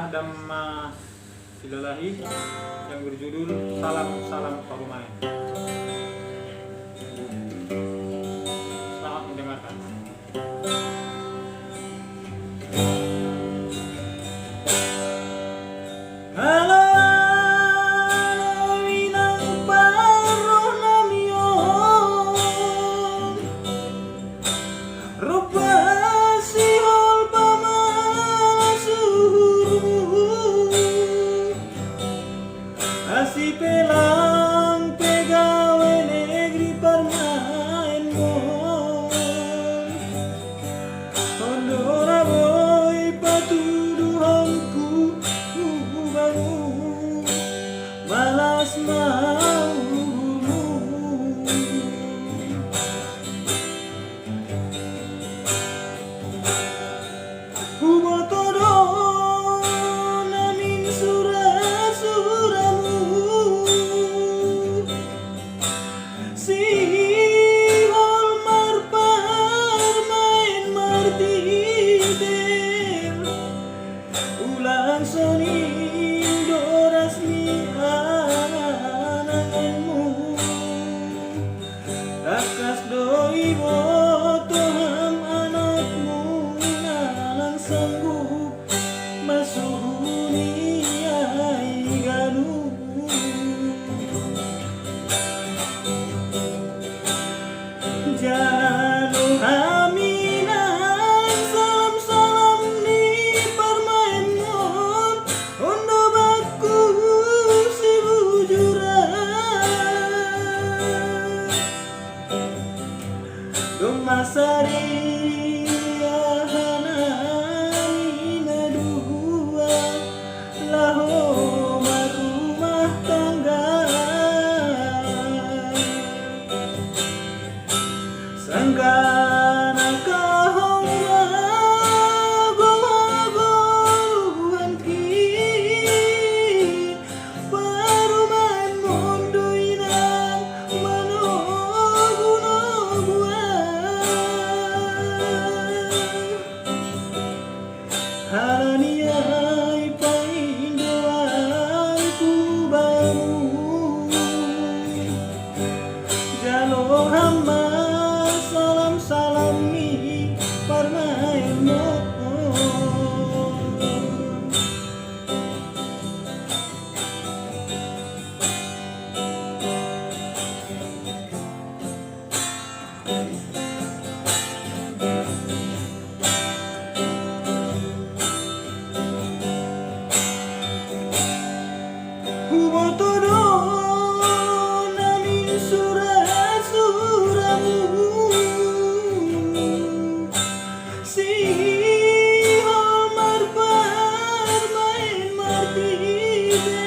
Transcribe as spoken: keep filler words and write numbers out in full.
Adam, ah, Silalahi yang berjudul Salam Salam Parumaen. Selamat mendengarkan. Ala inang parrohanami on, ro pe sihol pamalas uhurmu. Asi pe lang pe gawe negeri parumaenmon. On do na boi patuduhonku tu bamu, malas ma uhurmu. Huboto do namin sura-suramu, sihol marparumaen martitel. Ulang soning do rasmi ananganmu. Tangkas do iboto ham anakmu na lang sanggup masuhuni ai ganup. Jalo hami nang salam-salam ni parumaenmon, on do bakku sibujuran. Domma sadia hanami na dua laho marrumah tangga. Sangkana kahong ma gogo-gogoanki, parumaenmon do inang manogu-nogu au. Alani ai paindoanku bamu, jalo ham ma salam-salam ni parumaenmon. Huboto do namin sura-suramu, sihol marparumaen martitel.